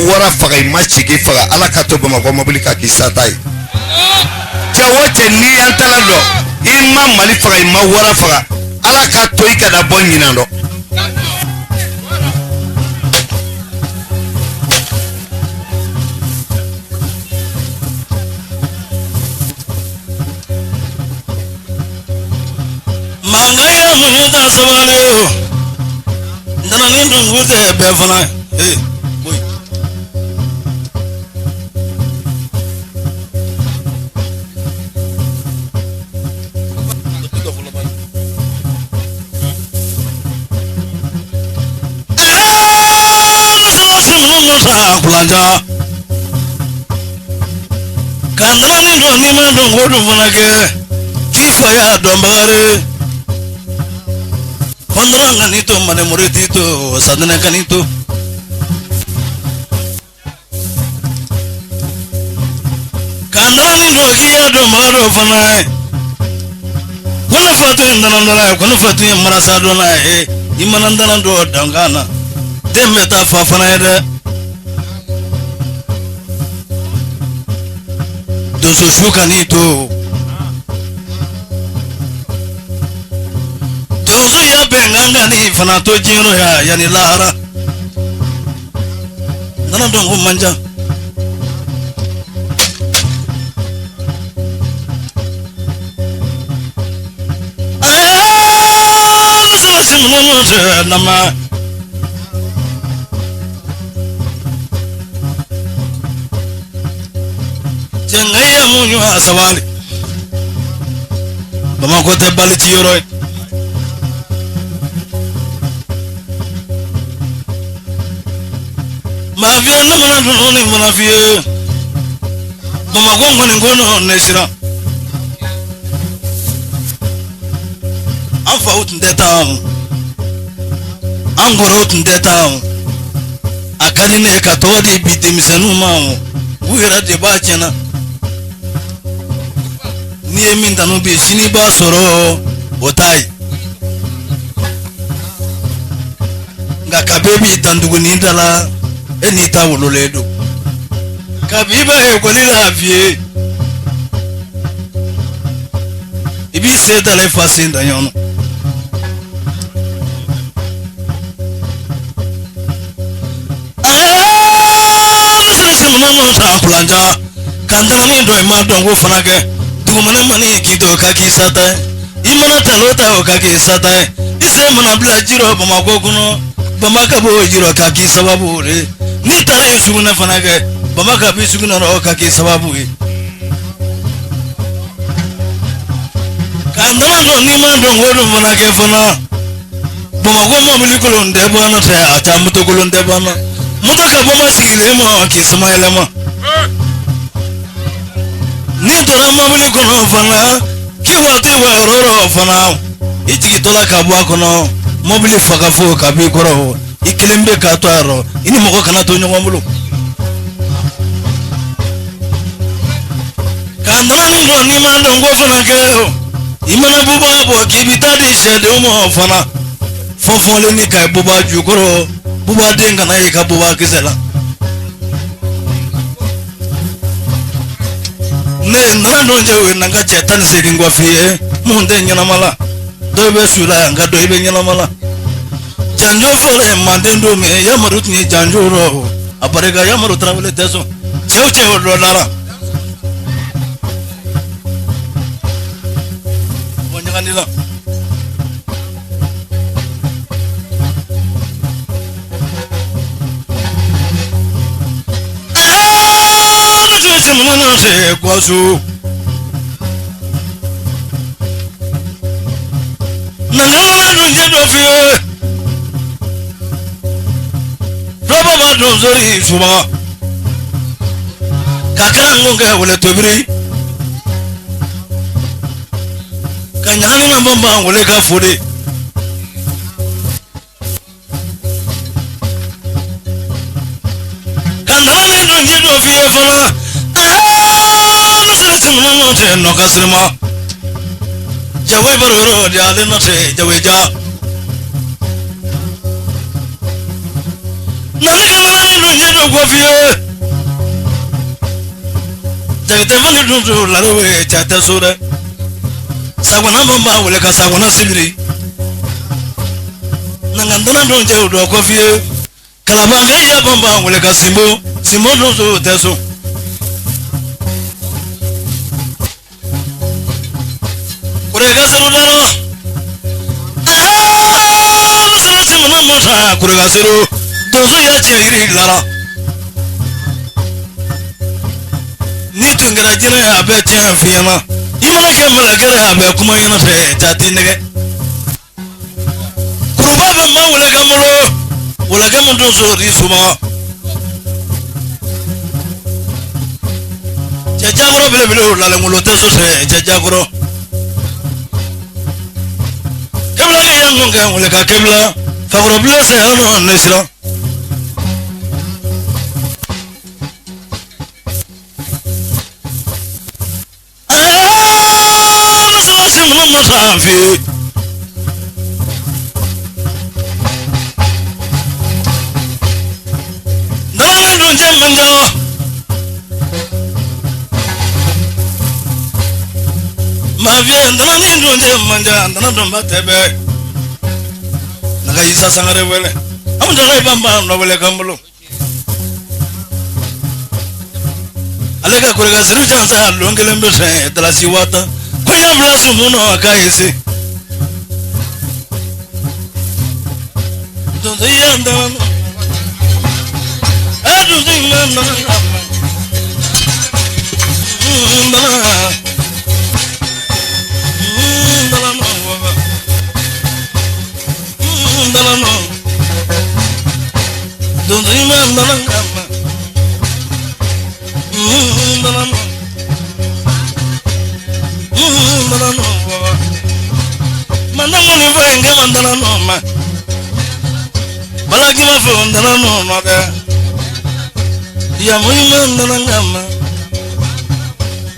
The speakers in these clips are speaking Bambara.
wara faga, i ma sigi faga, Ala ka to Bamakɔ mobili ka k'i sata ye. Cɛ o cɛ, n'i y'an tala dɔn, i ma Mali faga, i ma wara faga, Ala ka to i kana bɔ ɲinan dɔn. Mankan ye muɲu ta sabali o nana ni dugu tɛ bɛɛ fana ee boyi. Kulanja ka nana ni dɔn n'i ma dɔn ko dun fana kɛ k'i fa y'a dɔnbagare kɔndɔrɔn ka n'i to manɛmori t'i to satinɛ ka n'i to. Ka nana ni dɔn k'i y'a dɔnbaga dɔ fana ye ko ne fa tun ye ndanandɔnna ye, ko ne fa tun ye marasa dɔnna ye, i mana ndanan dɔ dankan na den bɛ taa fa fana ye dɛ. Donso su ka n'i to donso ya bɛnkan ka n'i fana to diɲɛ ya yanni lahara nana dɔn ko man ca. Nama cɛngaya muɲu a sabali Bamakɔ tɛ bali ci yɔrɔ ye. Maafiya ne mana dunu ni mana f'i ye Bamakɔ kɔni ko ne siran an faw tun tɛ taa, an kɔrɔw tun tɛ taa. A ka di ne ye ka tɔgɔ di bi denmisɛnninw ma, u yɛrɛ de b'a tiɲɛna. N'i ye min tanu bi, sini b'a sɔrɔ o t'a ye. Nka kabi b'i dandugunin da la, e n'i ta wololen don. Kabi bɛ ekɔli la fiyɛ, i b'i sen da la i fa sen da ɲɔgɔn na. Kulanja ka ntanani dɔn i ma dɔn ko fana kɛ dugumana mani k'i to ka k'i sata ye, i mana talo ta o ka k'i sata ye, i sen mana bila ji rɔ Bamakɔ kɔnɔ, Bamaka b'o ji rɔ ka k'i sababu ye, n'i taara yen sugunɛ fana kɛ, Bamaka b'i sugunɛ rɔ ka k'i sababu ye. Ka ntanan dɔn n'i ma dɔn ko dun fana kɛ fana Bamakɔ mobili kolon tɛ banna tɛ a taa moto kolon tɛ banna, moto ka bɔ ma sigilen ma k'i sama yɛlɛma. N'i donna mobili kɔnɔ fana k'i waati wa yɔrɔ yɔrɔ fana i jigintɔla ka bɔ a kɔnɔ, mobili faga fo ka b'i kɔrɔ, i kelen bɛ k'a to a yɔrɔ, i ni mɔgɔ kana to ɲɔgɔn bolo. Ka nana ni dɔn n'i ma dɔn ko fana kɛ, i mana buba bɔ k'i bɛ taa di sɛdenw ma fana, fɔfɔlen ni ka buba jukɔrɔ, bubaden kana y'i ka buba kisɛ la. Ne nana dɔn cɛ, o ye n'an ka cɛ 18 kɔ f'i ye mun tɛ ɲɛnama la, dɔw bɛ su la yan nka dɔ i bɛ ɲɛnama la. Janjo fɔlɔ ye manden don min Yamadu tun ye janjo rɔ, a barika Yamadu Tarawele tɛ sɔn cɛw cɛ o dɔ dara. Bɔ ɲagandi la. Gwaso nana dun jɛ dɔ f'i ye dɔbɔ b'a dɔn sori suba ka kalan kɛ wele tobiri ka ɲagami na bɔn wele ka foli. Ka nana ni dun jɛ dɔ f'i ye fana ne sera sɛmina nɔ tɛ nɔ ka sirima jago baro yɔrɔ de ale nɔ tɛ jago ja. Nana ka nana ni dun jɛ dɔ don ko f'i ye jakitɛ fani dun to laro ye cɛ tɛ so dɛ sagona ma b'a wele ka sagona sibiri nangantana dun cɛw dɔ ko f'i ye kalabankɛ ya ban b'a wele ka sinbo sinbo dun so tɛ so kureka seru dara aa mana masa kureka seru donso ya tiɲɛ yiri lara n'i tun kɛra jinɛ ye a bɛ tiɲɛ f'i ɲɛna i mana kɛ mɛlɛkɛ ye a bɛ kuma ɲɛna fɛ jate nɛgɛ kuruba bɛ maa wele ka malo wɛlɛkɛ min don so di suma cɛ jakɔrɔ belebele o lalɛngolo tɛ so sɛ cɛ jakɔrɔ kebila kɛ yan kɛ wele ka kebila fakɔrɔbilen sɛ yan ne siran Isa Sangare wele an jara i b'an wele k'an bolo ale ka koreka siri jansa lon kelen bɛ sɛn dalasi 10,000 ko ɲɛ bila sumu nɔ a ka ye se donso yan dan ɛ donso in ma na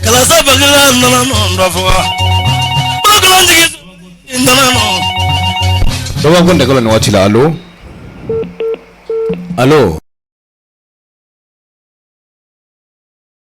Kalasa bagila nana nɔ dɔ fɔ Dɔgɔkun nɛgɛ la nin waati la allo allo.